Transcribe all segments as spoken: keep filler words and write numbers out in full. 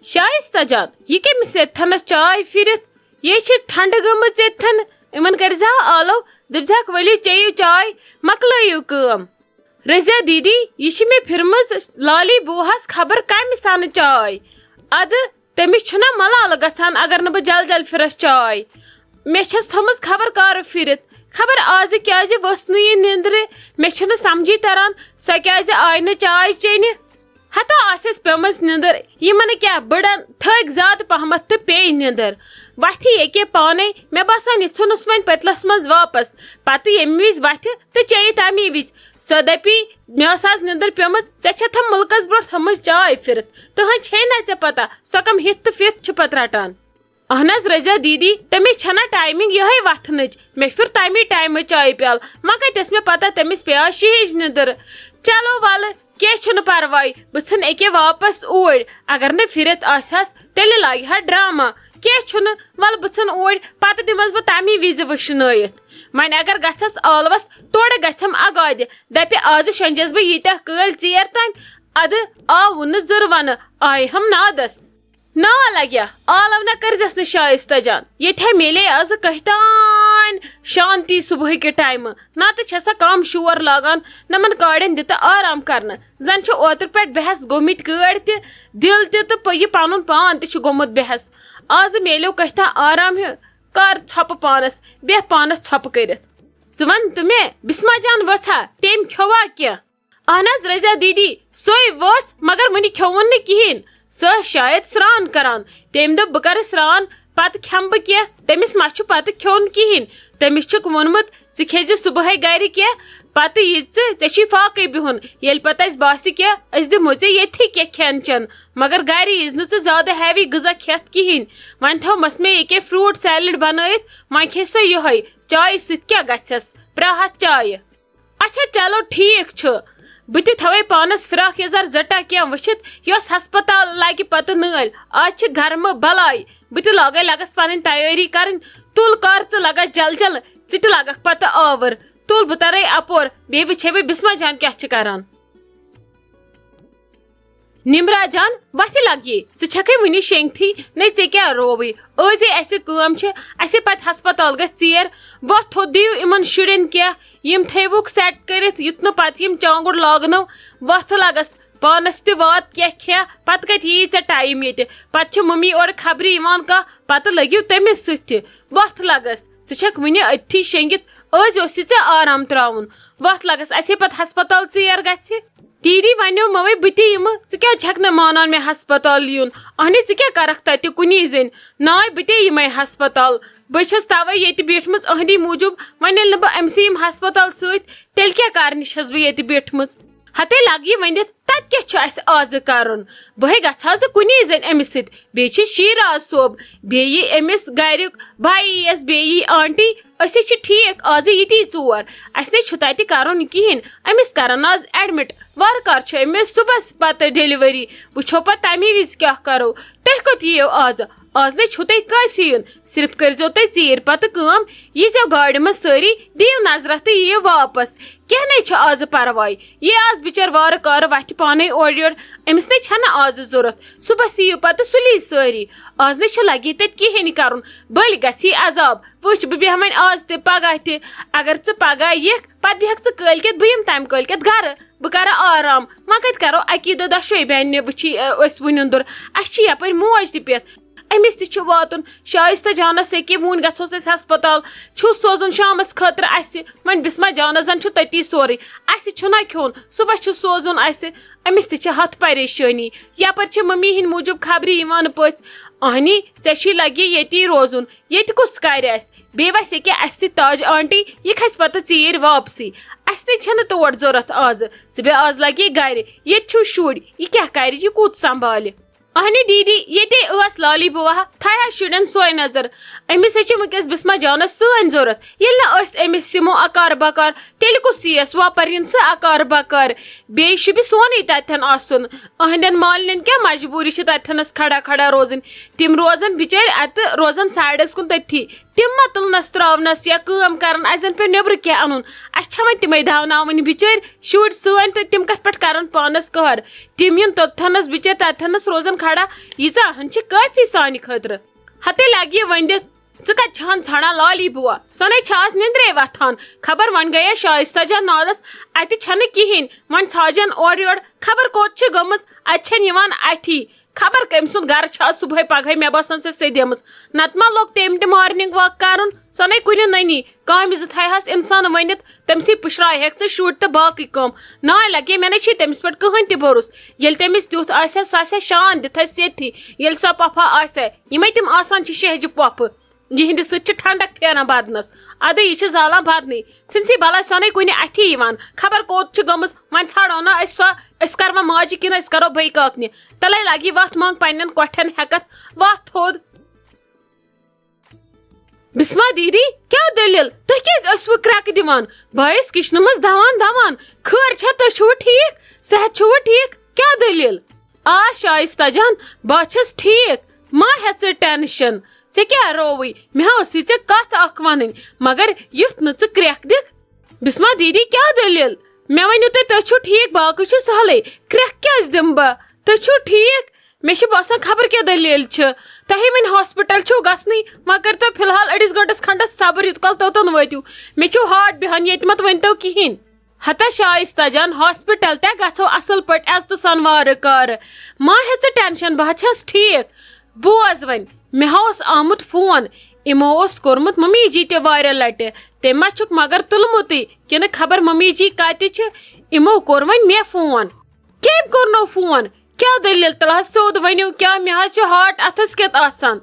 شایستہ جان، یہِ کٔمِس ییٚتہِ تھنس چاے پھِرِتھ؟ یے چھِ ٹھنڈٕ گٔمٕژ ییٚتہِ تھن۔ یِمن کٔرۍزِہا آلو، دٔپۍزِہَکھ، "ؤلِو چیٚیِو چاے، مۄکلٲیِو کٲم۔" رضیہ دیدی، یہِ چھِ مےٚ پھِرمٕژ لالی بوٗہس خبر کمہِ سنہٕ چاے۔ ادٕ تٔمِس چھُنہ ملالہٕ گژھان اگر نہٕ بہٕ جل جل پھِرس چاے؟ مےٚ چھَس تھٲمٕژ خبر کر پھِرِتھ، خبر آزِ کیازِ ؤژھ نہٕ یہِ نِندرِ۔ مےٚ چھُنہٕ سمجھی تران سۄ کیازِ آیہِ نہٕ چاے چیٚنہِ۔ ہتا آسٮ۪س پیمٕژ نِندٕر، یِمن کیاہ بٕڑن تھٔکۍ زیادٕ پہمتھ تہٕ پیٚیہِ نِندٕر۔ وتھِ ییٚکے پانے، مےٚ باسان یہِ ژھُنُس وۄنۍ پٔتلس منٛز واپس۔ پتہٕ ییٚمہِ وِزِ وتھِ تہٕ چیٚیہِ تمی وِزِ۔ سۄ دپی، "مےٚ ٲس آز نِندٕر پیمٕژ، ژےٚ چھتھ مُلکس برونٛٹھ تھٲمٕژ چاے پھِرِتھ، تہنٛز چھے نہ ژےٚ پتہ سۄ کم ہِتھ تہٕ فِتھ چھِ پتہٕ رٹان؟" اہن حظ رضیہ دیدی، تٔمِس چھنہ ٹایمنگ یہے وتھنٕچ۔ مےٚ پھیُر تمی ٹایمہٕ چایہِ پیالہٕ، وۄنۍ کتہِ ٲس مےٚ پتہ تٔمِس پیٚیا شِہِج نِندٕر۔ چلو ولہٕ، کینٛہہ چھُنہٕ پرواے، بہٕ ژھٕنہٕ أکے واپس اوٗرۍ۔ اگر نہٕ پھِرِتھ آسہِ ہس، تیٚلہِ لاگہِ ہا ڈرامہ۔ کینٛہہ چھُنہٕ، ولہٕ بہٕ ژھٕنہٕ اوٗرۍ، پتہٕ دِمس بہٕ تمی وِزِ وٕشنٲیِتھ۔ وۄنۍ اگر گژھس ٲلوس، تورٕ گژھم اگادِ، دپہِ، "آزٕ شۄنجس بہٕ ییٖتیٛاہ کٲلۍ ژیر تام"۔ ادٕ آو نہٕ زٕر ونہٕ، آیہِ ہم نادس۔ نا لگیا، آلو نہ کٔرزٮ۪س نہٕ شایستہ جان۔ ییٚتہِ ہے میلے آز کٔہۍ تام شانتی صبحٕکہِ ٹایمہٕ۔ نتہٕ چھےٚ سۄ کم شور لاگان، نمن کاڑٮ۪ن دِتہٕ آرام کرنہٕ۔ زن چھِ اوترٕ پٮ۪ٹھ بحث گوٚمٕتۍ کٲڑۍ تہِ، دِل تہِ تہٕ پ-، یہِ پنُن پان تہِ چھُ گوٚمُت بحث۔ آز میلیو کٔہۍ تام آرام ہیوٗ۔ کر ژھۄپہٕ پانس، بیٚہہ پانس ژھۄپہٕ کٔرِتھ۔ ژٕ ون تہٕ مےٚ، بسمہ جان وٲژھا؟ تٔمۍ کھیوٚوا کینٛہہ؟ اہن حظ رضیہ دیدی، سۄے ؤژھ، مگر وُنہِ کھیوٚوُن نہٕ کِہیٖنۍ۔ سۄ ٲس شاید سرٛان کران۔ تٔمۍ دوٚپ، "بہٕ کرٕ سرٛان، پتہٕ کھٮ۪مہٕ بہٕ کینٛہہ۔" تٔمِس ما چھُ پتہٕ کھیوٚن کِہیٖنۍ۔ تٔمِس چھُکھ ووٚنمُت، "ژٕ کھیٚزِ صُبحٲے گرِ کینٛہہ، پتہٕ یہِ ژٕ، ژےٚ چھُے فاقے بِہُن۔ ییٚلہِ پتہٕ اَسہِ باسہِ کینٛہہ، أسۍ دِمو ژےٚ ییٚتھی کینٛہہ کھٮ۪ن چٮ۪ن۔ مگر گرِ ییٖزِ نہٕ ژٕ زیادٕ ہیوی غذا کھٮ۪تھ کِہیٖنۍ۔" وۄنۍ تھٲومَس مےٚ ییٚکیٛاہ فروٹ سیلڈ بنٲیِتھ، وۄنۍ کھیٚیہِ سۄ یِہوٚے۔ چایہِ سۭتۍ کیٛاہ گژھٮ۪س؟ پرٛاہ ہتھ چایہِ۔ اچھا، چلو، ٹھیٖک چھُ۔ بہٕ تہِ تھاوَے پانَس فراک یَزار زٕ ٹَکھ کینٛہہ وٕچھِتھ، یۄس ہسپتال لَگہِ پَتہٕ نٲلۍ۔ آز چھِ گرمہٕ بَلاے۔ بہٕ تہِ لاگَے لَگَس پَنٕنۍ تیٲری کَرٕنۍ۔ تُل کر ژٕ لَگَس جل جل، ژٕ تہِ لَگَکھ پَتہٕ آوُر۔ تُل بہٕ تَرَے اَپور، بیٚیہِ وٕچھَے بہٕ بِسمہ جان کیٛاہ چھِ کَران۔ نمرا جان، وتھِ لگیے، ژٕ چھکھے وُنہِ شینگتھٕے؟ نے، ژےٚ کیٛاہ رووٕے؟ أزے اسہِ کٲم چھِ، اسہِ پتہٕ ہسپتال گژھِ ژیر۔ وۄتھ تھوٚد، دِیِو یِمن شُرٮ۪ن کینٛہہ، یِم تھٲیوُکھ سیٹ کٔرِتھ، یُتھ نہٕ پتہٕ یِم چانگُر لاگنو۔ وۄتھ لگس، پانس تہِ وات کینٛہہ کھےٚ، پتہٕ کتہِ ییی ژےٚ ٹایم ییٚتہِ؟ پتہٕ چھِ ممی اورٕ خبرِ یِوان کانٛہہ، پتہٕ لٔگِو تٔمِس سۭتۍ تہِ۔ وۄتھ لگس، ژٕ چھکھ وُنہِ أتھی شینگِتھ، أزۍ اوسُے ژےٚ آرام تراوُن۔ وۄتھ لگس، اسے پتہٕ ہسپتال ژیر گژھِ۔ دیدی ونیو موے بہٕ تہِ یِمہٕ، ژٕ کیٛازِ چھکھ نہٕ مانان مےٚ ہسپتال یُن؟ اہنہِ، ژٕ کیٛاہ کرکھ تتہِ کُنی زٔنۍ؟ ناے، بہٕ تہِ یِمے ہسپتال۔ بہٕ چھس توے ییٚتہِ بیٖٹھمٕژ أہنٛدی موٗجوٗب۔ وۄنۍ ییٚلہِ نہٕ بہٕ أمسٕے یِم ہسپتال سۭتۍ، تیٚلہِ کیٛاہ کرنہِ چھس بہٕ ییٚتہِ بیٖٹھمٕژ؟ ہتے لگہِ ؤنِتھ، تتہِ کیٛاہ چھُ اسہِ آزٕ کرُن؟ بہٕ ہے گژھٕ ہا زٕ کُنی زٔنۍ أمِس سۭتۍ۔ بیٚیہِ چھِ شیراز صٲب، بیٚیہِ یی أمِس گریُک بھایی یس، بیٚیہِ یی آنٹی۔ أسۍ ہے چھِ ٹھیٖک آزٕ ییٚتی ژور۔ اَسہِ نے چھُ تَتہِ کَرُن کِہیٖنۍ۔ أمِس کَرَن آز admit۔ وارٕ کارٕ چھُ أمِس صُبحَس پَتہٕ delivery۔ وٕچھو پَتہٕ تَمی وِزِ کیٛاہ کَرو۔ تُہۍ کوٚت یِیِو آزٕ؟ آز نے چھُو تۄہہِ کٲنٛسہِ یُن۔ صرف کٔرۍزیو تُہۍ ژیٖرۍ پَتہٕ کٲم، ییٖزیو گاڑِ منٛز سٲری، دِیِو نظرہ تہٕ یِیِو واپَس۔ کینٛہہ نے چھُ آزٕ پَرواے۔ یہِ آز بِچٲر وارٕ کارٕ وَتھِ پانَے اورٕ یورٕ۔ أمِس نے چھَنہٕ آزٕ ضوٚرَتھ۔ صُبحَس یِیِو پَتہٕ سُلی سٲری۔ آز نے چھُ لَگی تَتہِ کِہیٖنۍ کَرُن۔ بٔلۍ گژھِ یہِ عذاب۔ وٕچھ، بہٕ بیٚہمہٕ وۄنۍ آز تہِ، پگاہ تہِ۔ اگر ژٕ پگاہ یِکھ، پتہٕ بیٚہکھ ژٕ کٲلۍ کٮ۪تھ، بہٕ یِمہٕ تَمہِ کٲلۍ کٮ۪تھ گرٕ۔ بہٕ کرٕ آرام۔ وۄنۍ کَتہِ کرو اَکی دۄہ دۄشوَے بیٚنہِ وٕچھی، اَ، أسۍ وٕنیُن دوٚر۔ اَسہِ چھِ یَپٲرۍ موج تہِ پٮ۪تھ۔ أمِس تہِ چھُ واتُن شایستہ جانَس سۭتۍ کہِ وُنۍ گژھوس أسۍ ہسپتال۔ چھُ سوزُن شامَس خٲطرٕ اَسہِ۔ وۄنۍ بسمہ جانَس زَن چھُ تٔتی سورُے۔ اَسہِ چھُنہ کھیوٚن، صُبحَس چھُ سوزُن اَسہِ۔ أمِس تہِ چھِ ہَتھ پریشٲنی۔ یَپٲرۍ چھِ مٔمی ہِنٛدۍ موٗجوٗب خبرِ یِوان پٔژھۍ۔ اہنی، ژےٚ چھُے لگی ییٚتی روزُن۔ ییٚتہِ کُس کرِ اَسہِ؟ بیٚیہِ وَسہِ ییٚکیٛاہ اَسہِ سۭتۍ تاج آنٹی، یہِ کھسہِ پَتہٕ ژیٖرۍ واپسٕے۔ اَسہِ نے چھَنہٕ تور ضوٚرَتھ آزٕ۔ ژٕ بیٚہہ آز لَگی گَرِ، ییٚتہِ چھُو شُرۍ، یہِ کیٛاہ کَرِ، یہِ کوٗت سنٛبھالہِ؟ اہنہِ دیدی، ییٚتے ٲس لالی بُوا، تھایہِ ہا شُرٮ۪ن سۄے نظر۔ أمِس ہے چھِ وٕنکیٚس بِسمہ جانَس سٲنۍ ضوٚرَتھ۔ ییٚلہِ نہٕ أسۍ أمِس یِمو اَکار بَکار، تیٚلہِ کُس یِیَس وۄپَر یِن سُہ اَکار بَکار؟ بیٚیہِ شوٗبہِ سونُے تَتٮ۪ن آسُن۔ أہنٛدٮ۪ن مالنٮ۪ن کیٛاہ مجبوٗری چھِ تَتٮ۪نَس کھڑا کھڑا روزٕنۍ؟ تِم روزَن بِچٲرۍ اَتہِ، روزَن سایڈَس کُن تٔتھی۔ تِم ما تُلنَس ترٛاونَس یا کٲم کَرَن، اَسہِ زَن پیوٚو نیٚبرٕ کینٛہہ اَنُن۔ اَسہِ چھا وۄنۍ تِمَے داوناوٕنۍ بِچٲرۍ شُرۍ سٲنۍ، تہٕ تِم کَتھ پٮ۪ٹھ کَرَن پانَس قہر؟ تِم یِن توٚتتھَنَس بِچٲرۍ، تَتتھَنَس روزَن کھڑا۔ ییٖژاہ ہَن چھِ کٲفی سانہِ خٲطرٕ۔ ہَتے لَگہِ یہِ ؤنِتھ، ژٕ کَتہِ چھَہَن ژھانٛڈان لالی بُوا؟ سۄ نے چھَس نِندرے وۄتھان۔ خبر وۄنۍ گٔیے شایستہ جان نالَس، اَتہِ چھَنہٕ کِہیٖنۍ۔ وۄنۍ ژھانٛڈجَن اورٕ یورٕ، خبر کوٚت چھِ گٔمٕژ، اَتہِ چھَنہٕ یِوان اَتھی۔ خبر کٔمۍ سُنٛد گرٕ چھُ آز صُبحٲے پگہٲے مےٚ باسان سۄ سیٚدیمٕژ۔ نتہٕ ما لوٚگ تٔمۍ تہِ morning walk کرُن؟ سۄ نے کُنہِ نٔنی۔ کامہِ زٕ تھایہَس انسان ؤنِتھ، تٔمۍ سٕے پُشراوہَکھ ژٕ شُرۍ تہٕ باقٕے کٲم۔ ناے لگے مےٚ نے چھُے تٔمِس پٮ۪ٹھ کٕہٕنۍ تہِ بھروسہٕ۔ ییٚلہِ تٔمِس تیُتھ آسہِ ہا، سُہ آسہِ ہا شان دِتھ اَسہِ ییٚتھی۔ ییٚلہِ سۄ پۄپھا آسہِ ہا، یِمے تِم آسان چھِ شہجہِ پۄپھٕ۔ یِہنٛدِ سۭتۍ چھِ ٹھنڈک پھیران بدنس۔ ادٕ یہِ چھِ زالان بدنٕے۔ ژھٕنسٕے بلاے سۄ نے کُنہِ اَتھی یِوان۔ خبر کوٚت چھِ گٔمٕژ، وۄنۍ ژھانٛڈو نا أسۍ سۄ۔ أسۍ کروا ماجہِ کِنہٕ أسۍ کرو بیٚیہِ کاکنہِ؟ تَلَے لَگہِ وَتھ منٛگ پنٛنٮ۪ن کۄٹھٮ۪ن ہٮ۪کَتھ، وَتھ تھوٚد۔ بسما دیدی، کیٛاہ دٔلیٖل؟ تُہۍ کیٛازِ ٲسوٕ کرٛٮ۪کہٕ دِوان؟ بہٕ آیَس کِچنہٕ منٛز دَوان دَوان۔ خٲر چھا، تُہۍ چھُوٕ ٹھیٖک؟ صحت چھُوٕ ٹھیٖک؟ کیٛاہ دٔلیٖل؟ آ شایستہ جان، بہٕ چھَس ٹھیٖک۔ ما ہےٚ ژٕ ٹٮ۪نشَن۔ ژےٚ کیٛاہ رووُے؟ مےٚ ہا ٲسٕے ژےٚ کَتھ اَکھ وَنٕنۍ، مگر یُتھ نہٕ ژٕ کرٛٮ۪کھ دِکھ۔ بسما دیدی، کیٛاہ دٔلیٖل؟ مےٚ ؤنِو تُہۍ، تُہۍ چھِو ٹھیٖک، باقٕے چھُ سہلٕے۔ کرٛٮ۪کھ کیٛازِ دِمہٕ بہٕ؟ تُہۍ چھِو ٹھیٖک؟ مےٚ چھِ باسان خبر کیٛاہ دٔلیٖل چھِ۔ تۄہے وۄنۍ ہاسپِٹل چھُو گژھنٕے، وۄنۍ کٔرۍتو فی الحال أڑِس گٲنٛٹَس کھنٛڈَس صبر، یوٗت کال توٚتَن وٲتِو۔ مےٚ چھُو heart بیٚہان ییٚتہِ، مَتہٕ ؤنۍتو کِہیٖنۍ۔ ہتا شایستہ جان، ہاسپِٹل تہِ گژھو اَصٕل پٲٹھۍ عزتہٕ سان وارٕ کارٕ۔ ما ہےٚ ژٕ ٹٮ۪نشَن، بہٕ ہا چھَس ٹھیٖک۔ بوز وۄنۍ، مےٚ ہا اوس آمُت فون، یِمو اوس کوٚرمُت ممی جی تہِ واریاہ لَٹہِ۔ تٔمۍ ما چھُکھ مگر تُلمُتٕے، کِنہٕ خبر ممی جی کَتہِ چھِ؟ یِمو کوٚر وۄنۍ مےٚ فون۔ کٔمۍ کوٚرنو فون؟ کیٛاہ دٔلیٖل؟ تَلہٕ حظ سیوٚد ؤنِو، کیٛاہ مےٚ حظ چھُ heart اَتھَس کٮ۪تھ آسان؟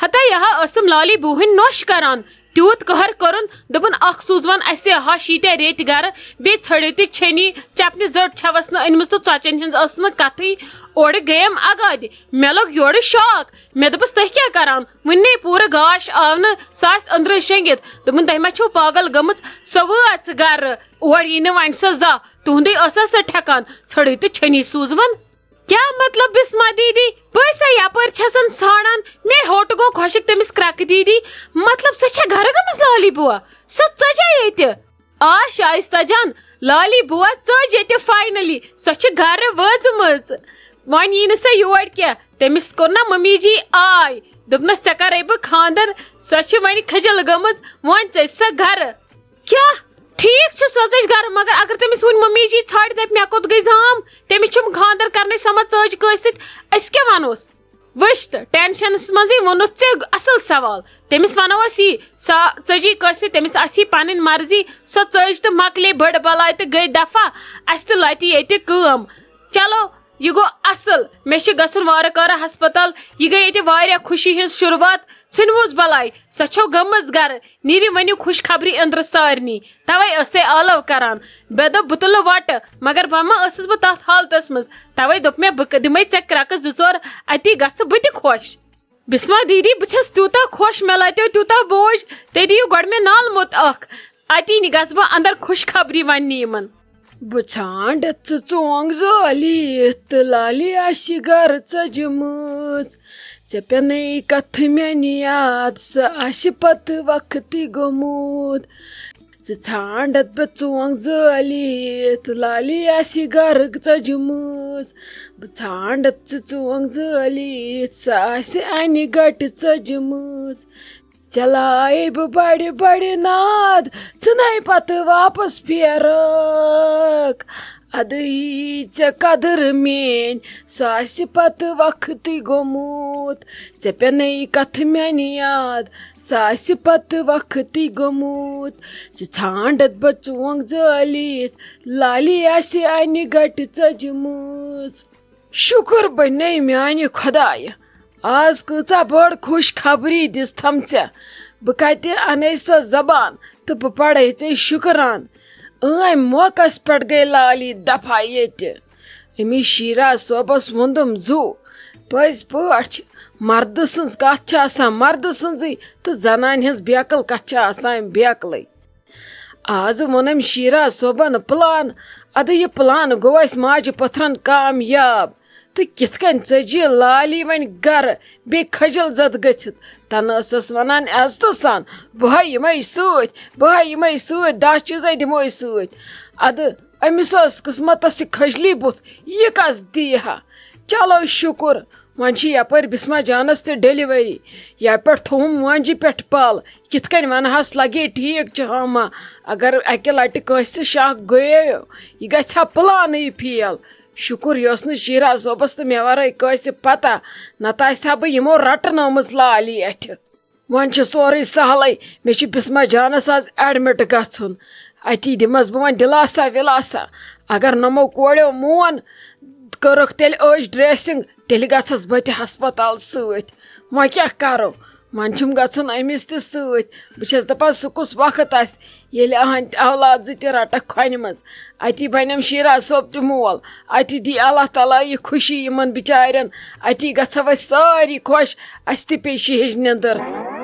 ہتا یہِ ہا ٲسٕم لالی بوٗہٕنۍ نۄش کران۔ تیوٗت قہر کوٚرُن، دوٚپُن، "اکھ سوٗزوَن اَسہِ ہَش ییٖتیٛاہ ریٚتۍ گرٕ، بیٚیہِ ژھٔڑِتھ تہِ چھٔنی، چپنہِ زٔٹ چھَوَس نہٕ أنمٕژ تہٕ ژۄچَن ہِنٛز ٲس نہٕ کَتھٕے۔" اورٕ گٔیَم اگادِ۔ مےٚ لوٚگ یورٕ shock۔ مےٚ دوٚپُس، "تُہۍ کیٛاہ کران؟ وُنہِ نے پوٗرٕ گاش آو نہٕ، سۄ آسہِ أنٛدرٕ شۄنٛگِتھ۔" دوٚپُن، "تۄہہِ ما چھُو پاگل گٔمٕژ؟ سۄ وٲژ گرٕ، اورٕ یی نہٕ وۄنۍ سۄ زانٛہہ۔ تُہُنٛدُے ٲسا سۄ ٹھٮ۪کان، ژھٔڑٕے تہٕ چھٔنی سوٗزوَن۔" کیٛاہ مطلب بسما دیدی؟ بہٕ ٲسا یپٲرۍ چھَسن ژھانڈان، مےٚ ہوٚٹ گوٚو خۄشک تٔمِس کرٛٮ۪کہٕ دیدی۔ مطلب سۄ چھےٚ گرٕ گٔمٕژ لالی بُوا؟ سۄ ژٔجے ییٚتہِ؟ آ شایستہ جان، لالی بُوا ژٔج ییٚتہِ finally۔ سۄ چھِ گرٕ وٲژمٕژ۔ وۄنۍ یی نہٕ سۄ یور کینٛہہ۔ تٔمِس کوٚر نا ممی جی آے، دوٚپنَس، "ژےٚ کَرَے بہٕ خانٛدر۔" سۄ چھِ وۄنۍ کھٔجِل گٔمٕژ، وۄنۍ ژٔج سۄ گرٕ۔ کیٛاہ؟ ٹھیٖک چھُ، سۄ ژٔج گرٕ، مگر اگر تٔمِس وۄنۍ ممی جی ژھانٛڈِ، دَپہِ، "مےٚ کوٚت گٔے زام؟ تٔمِس چھُم خانٛدر کرنٕے، سۄ ما ژٔج کٲنٛسہِ سۭتۍ؟" أسۍ کیٛاہ وَنوس؟ وٕچھ تہٕ، ٹٮ۪نشَنَس منٛزٕے ووٚنُتھ ژےٚ اَصٕل سوال۔ تٔمِس وَنو أسۍ یی، سۄ ژٔجی کٲنٛسہِ سۭتۍ، تٔمِس آسہِ یی پَنٕنۍ مرضی، سۄ ژٔج تہٕ مۄکلے بٔڑ بَلاے تہٕ گٔے دفع، اَسہِ تہِ لَتہِ ییٚتہِ کٲم۔ چلو، یہِ گوٚو اَصٕل، مےٚ چھِ گژھُن وارٕ کارٕ ہسپتال۔ یہِ گٔے ییٚتہِ واریاہ خوشی ہٕنٛز شروٗعات۔ ژھٕنوُس بَلاے، سۄ چھو گٔمٕژ گرٕ۔ نیٖرِو ؤنِو خوشخبری أنٛدرٕ سارنٕے۔ توے ٲسے آلو کران۔ مےٚ دوٚپ، بہٕ تُلہٕ وۄٹہٕ، مگر وۄنۍ ما ٲسٕس بہٕ تَتھ حالتس منٛز؟ توے دوٚپ مےٚ، بہٕ ک-، دِمے ژےٚ کرٛٮ۪کہٕ زٕ ژور، اَتی گژھٕ بہٕ تہِ خۄش۔ بسما دیدی، بہٕ چھَس تیوٗتاہ خۄش، مےٚ لَتیو تیوٗتاہ بوج، تُہۍ دِیِو گۄڈٕ مےٚ نالہٕ موٚت اَکھ، اَتی نہِ گژھٕ بہٕ اَندر خوشخبری وَننہِ یِمَن۔ بہٕ ژھانٛڈَتھ ژٕ ژونٛگ زٲلِتھ، تہٕ لالی آسہِ گرٕ ژٔجمٕژ۔ ژےٚ پٮ۪نَے کَتھٕ میٛانہِ یاد، سُہ آسہِ پَتہٕ وقتٕے گوٚمُت۔ ژٕ ژھانٛڈَتھ بہٕ ژونٛگ زٲلِتھ، لالی آسہِ گرٕ ژٔجمٕژ۔ بہٕ ژھانٛڈَتھ ژٕ ژونٛگ زٲلِتھ، سۄ آسہِ اَنہِ گَٹہِ ژٔجمٕژ۔ چلاے بہٕ بڑِ بڑِ ناد، ژھٕنَے پتہٕ واپس پھیرکھ۔ ادٕ یی ژےٚ قدر میٲنۍ، سۄ آسہِ پتہٕ وقتٕے گوٚمُت۔ ژےٚ پٮ۪نَے کتھٕ میانہِ یاد، سۄ آسہِ پتہٕ وقتٕے گوٚمُت۔ ژٕ ژھانڈتھ بہٕ ژونٛگ زٲلِتھ، لالی آسہِ انہِ گٹہِ ژٔجمٕژ۔ شُکُر بنے میانہِ خۄدایہِ، آز کۭژاہ بٔڑ خوش خبری دِژتھم ژےٚ۔ بہٕ کتہِ انے سۄ زبان تہٕ بہٕ پرے ژےٚ شُکران۔ ٲمۍ موقعس پٮ۪ٹھ گٔے لالی دفع ییٚتہِ۔ أمِس شیرا صٲبس ووٚندُم زُو۔ پٔزۍ پٲٹھۍ چھِ مردٕ سٕنٛز کتھ چھِ آسان مردٕ سٕنٛزٕے تہٕ زنانہِ ہٕنٛز بیکل کتھ چھِ آسان بیکلٕے۔ آز ووٚنُم شیرا صٲبن پلان، ادٕ یہِ پلان گوٚو اسہِ ماجہِ پتھرن کامیاب۔ تہٕ کِتھ کٔنۍ ژٔج یہِ لالی وۄنۍ گرٕ، بیٚیہِ کھجل زد گٔژھِتھ؟ تنہٕ ٲسٕس ونان عزتہٕ سان، "بہٕ ہا یِمے سۭتۍ، بہٕ ہا یِمے سۭتۍ، دَہ چیٖزے دِمو أسۍ سۭتۍ۔" ادٕ أمِس ٲس قٕسمتس یہِ کھجلی بُتھ، یہِ کس دِیہِ ہا؟ چلو شُکُر، وۄنۍ چھِ یپٲرۍ بسمہ جانس تہِ ڈیلیوری۔ یپہِ پٮ۪ٹھ تھوٚوُم مۄنجہِ پٮ۪ٹھ پل، کِتھ کٔنۍ ونہس لگے ٹھیٖک چھِ ہاما؟ اگر اکہِ لٹہِ کٲنٛسہِ شک گٔیے، یہِ گژھِ ہا پلانٕے فیل۔ شُکُر، یہِ ٲس نہٕ شیرا صٲبس تہٕ مےٚ ورٲے کٲنٛسہِ پتہ، نتہٕ آسہِ ہا بہٕ یِمو رٹنٲومٕژ لالی اَتھِ۔ وۄنۍ چھُ سورُے سہلٕے، مےٚ چھُ بسمہ جانس آز ایڈمٹ گژھُن۔ اتی دِمس بہٕ وۄنۍ دِلاسا وِلاسا۔ اگر نۄمو کورٮ۪و مون، کٔرٕکھ تیٚلہِ أج ڈریسنگ، تیٚلہِ گژھس بہٕ تہِ ہسپتال سۭتۍ۔ وۄنۍ کیٛاہ کرو؟ وۄنۍ چھُم گژھُن أمِس تہِ سۭتۍ۔ بہٕ چھَس دَپان، سُہ کُس وقت آسہِ، ییٚلہِ أہنٛدۍ اولاد زٕ تہِ رَٹَکھ کھۄنہِ منٛز۔ اَتی بَنٮ۪م شیرا صٲب تہِ مول۔ اَتی دی اللہ تعالیٰ یہِ خوشی یِمَن بِچارٮ۪ن۔ اَتی گژھو أسۍ سٲری خۄش۔ اَسہِ تہِ پیٚیہِ شِہِج نیٚنٛدٕر۔